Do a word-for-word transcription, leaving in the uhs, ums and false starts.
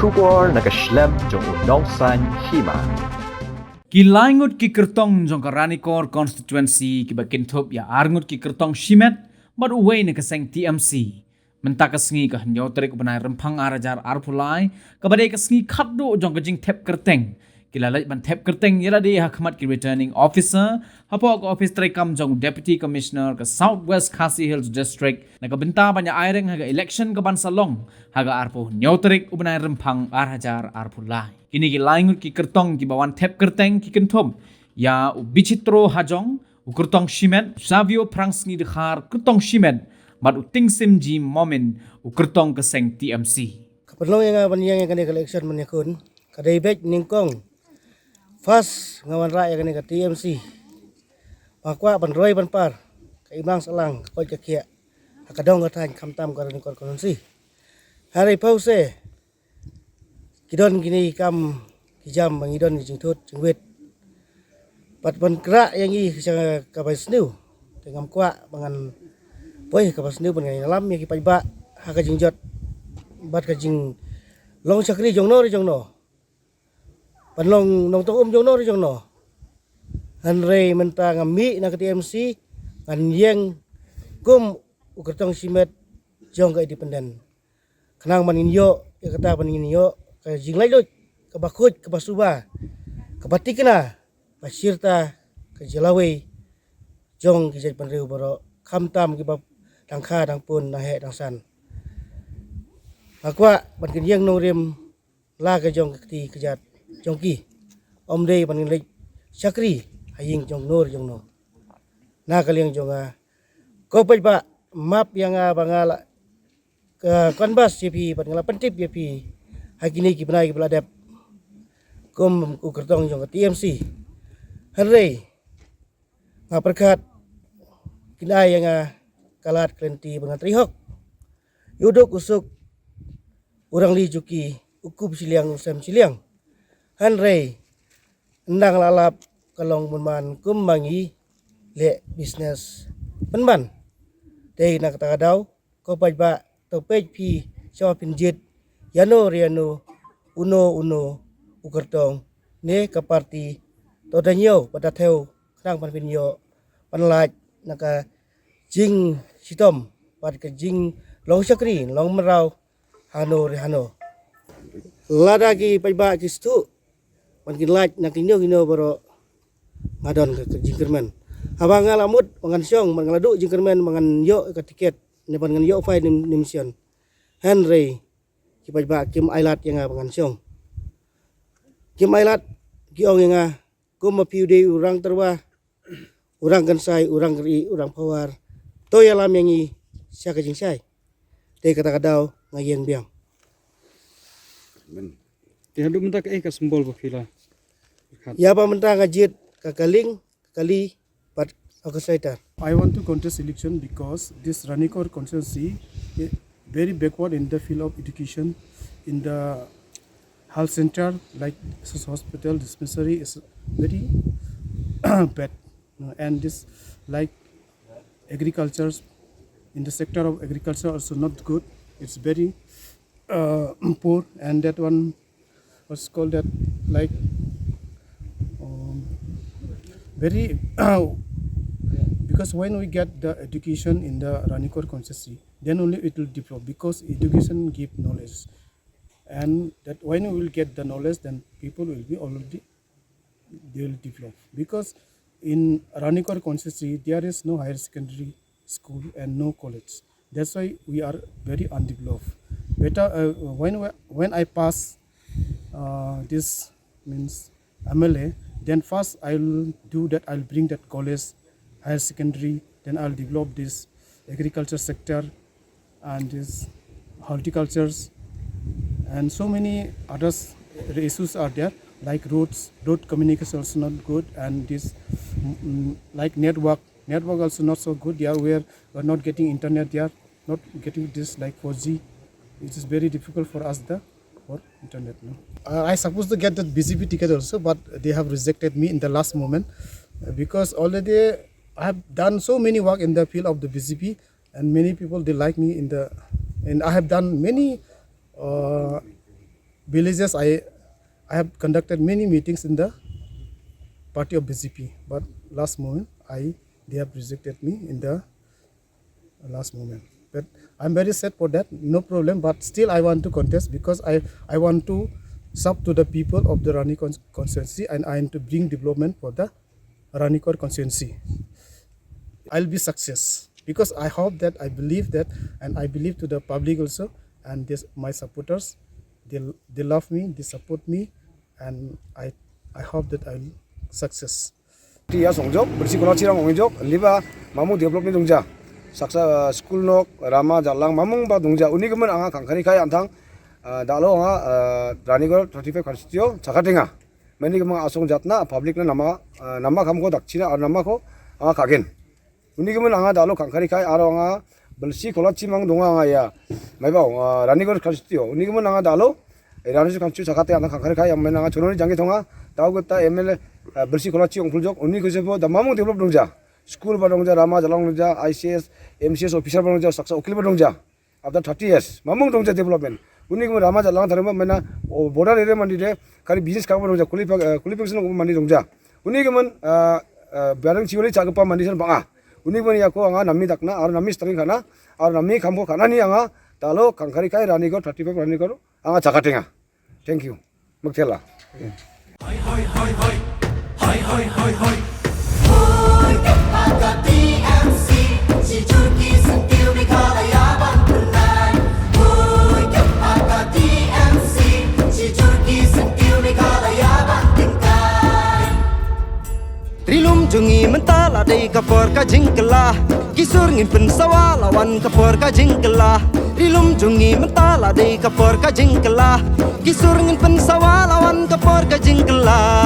Khubor na ka shlem jong u nongsaiñ hima. Ki lai ngut ki kyrtong jong ka Ranikor constituency kiba kynthup ïa ar ngut ki kyrtong shimet bad uwei na ka seng T M C. Mynta ka sngi ka hynñiew tarik u bnai Rymphang ar hajar arphew lai, kaba dei ka sngi khatduh jong ka jingthep kyrteng, ki la leit ban thep kyrteng ïa lade ha khmat ki returning officer hapoh ka ophis treikam jong Deputy Commissioner ka South West Khasi Hills District, na ka bynta ban ïa aireng ha ka election kaban sa long ha ka arphew hynñiew tarik u bnai Rymphang ar hajar arphew lai. Kine ki lai ngut ki kyrtong kiba wan thep kyrteng ki kynthup ïa u Bichitro Hajong, u kyrtong shimet, Savio Phrangsngi Dkhar, kyrtong shimet, bad u Tingsim G Momin, u kyrtong ka seng T M C. Ka pynlong ïa nga ban ïeng ïa kane ka election mynne khun, ka dei beit nyngkong. First nga wanrah ïa kane ka T M C. Ba kwah ban roi ban par ka imlang sahlang, ka koit ka khiah ha ka dong ka thaiñ, khamtam ka Ranikor constituency. Hynrei pause ki don kine ki kam ki jam ba ngi don ki jingthut jingwit. Bad ban krah ïa ngi sha kaba sniew, te ngam kwah ba ngan poi kaba sniew ban ngan ïalam ïa ki paidbah ha ka jingjot bad ka jinglong shakri jongno re jongno, ban long nongtong um jongno re jongno. Hynrei mynta nga mih na ka T M C, ngan ïeng kum u kyrtong shimet jong ka independent. Khnang ban ngin ïoh ïa kata, ban ngin ïoh ka jinglaitluid kaba khuid, kaba suba, kaba thikna, ba shirta ka jyllawei jong ki jaitbynriew baroh, khamtam kiba dang kha dang pun, dang heh dang san. Nga kwah ban kin ïeng nongrim la ka jong ka kti ka jat jong ki. Ym dei ban ngin leit shakri ha ïing jongno re jongno. Na ka liang jong nga, ko paidbah, map ïa nga ba nga la ka canvass ïa phi bad nga la pyntip ïa phi ha kine ki bnai kiba la dep kum u kyrtong jong ka T M C. Hynrei nga pyrkhat kin ai ïa nga ka lad ka lynti ba ngan trei hok. Ïa u duk u suk, u rangli juki, u kup shiliang u sem shiliang. Hynrei ynda nga la lap, ka long bymman kumba ngi leh business pynban. Te na kata ka daw, ko paidbah, to peit phi shwa phin jied ïano re ïano, uno uno u kyrtong ne ka party, to da ñiew bad da thew khnang ban pynïoh ban lait na ka jingshitom bad ka jinglong shakri long mraw hano re hano. Lada ki paidbah ki sngewthuh ban kin lait na kino kino baroh, nga don ka jingkyrmen. Haba nga la mut ba ngan shong, ba nga la duh jingkyrmen ba ngan ïoh ka tiket ne ban ngan ïoh phai nim, nim sien. Hynrei ki paidbah kim ailad ïa nga ba ngan shong. Kim ailad, ki ong ïa nga, kumba phi u dei u rang tyrwa, u rang kynsai, u rang ri, u rang pawar, to ïalam ïa ngi sha ka jingshai. Te kata ka daw nga ïeng biang. Te haduh mynta kaei ka symbol ba phi la? Ïa ba mynta nga jied ka Kaling, ka Kali bad ka Kosaitar. I want to contest election because this Ranikor constituency is very backward in the field of education, in the health center, like this hospital, dispensary is very bad. And this, like, agriculture, in the sector of agriculture also not good. It's very uh, poor, and that one, what's called that, like, um, very because when we get the education in the Ranikor constituency, then only it will develop, because education give knowledge, and that when we will get the knowledge, then people will be already, they will develop. Because in Ranikor constituency, there is no higher secondary school and no college. That's why we are very undeveloped. Better uh, when we, when I pass uh, this means M L A, then first I'll do that. I'll bring that college, higher secondary. Then I'll develop this agriculture sector and this horticultures, and so many others issues are there, like roads, road communication also not good, and this mm, like network, network also not so good. They are where we are not getting internet, they are not getting this like four G. It is very difficult for us the for internet. No? Uh, I supposed to get that B J P ticket also, but they have rejected me in the last moment uh, because already I have done so many work in the field of the B J P, and many people they like me in the, and I have done many uh, Villages, I, I have conducted many meetings in the party of B J P, but last moment, I, they have rejected me in the last moment. But I'm very sad for that, no problem, but still I want to contest because I, I want to serve to the people of the Rani cons- constituency, and I want to bring development for the Ranikor constituency. I'll be success because I hope that, I believe that, and I believe to the public also, and this, my supporters, they, they love me, they support me, and I, I hope that I'll success. Ti ya songjok, bersi kola chirang ongjok, liba mamu development dongja. Saksa school nok, rama jalang mamung ba dongja. Uni kemen anga kangkari kai antang, dalo anga Ranikor thirty-five constituency chakatenga. Meni kemen asong jatna public na nama, nama kamko dakchina ar nama ko anga kagen. Uni kemen anga dalo kangkari kai aro anga belsi kola chimang donga anga ya. Mai bau Ranikor constituency. Uni kemen anga dalo Ranikor constituency sakate anga kangkari kai yang men anga chononi jangki thonga. Tau geta M L A belsi kola chi ongpul jok. Uni ko sepo da mamung develop dongja. School ba dongja, rama jalang dongja, I C S, M C S officer ba dongja, saksa ukil ba dongja. After thirty years mamung dongja development. Uni kemen rama jalang tharma mena border area mandi de kari business kang ba dongja, qualification mandi dongja. Uni kemen barang chiwali chagpa mandi san banga. Uni kemen yako anga nami dakna ar nami string kana ar nami kamko kana ni anga dalo kangkari kai Ranikor thirty-five Ranikor anga chakatenga. Thank you. Magthela. Rilum jong ngi mynta la dei ka por ka jingkylla. Ki sur ngin pynsawa la wan ka por ka jingkylla. Rilum jong ngi mynta la dei ka por ka jingkylla. Ki sur ngin pynsawa la wan ka por ka jingkylla.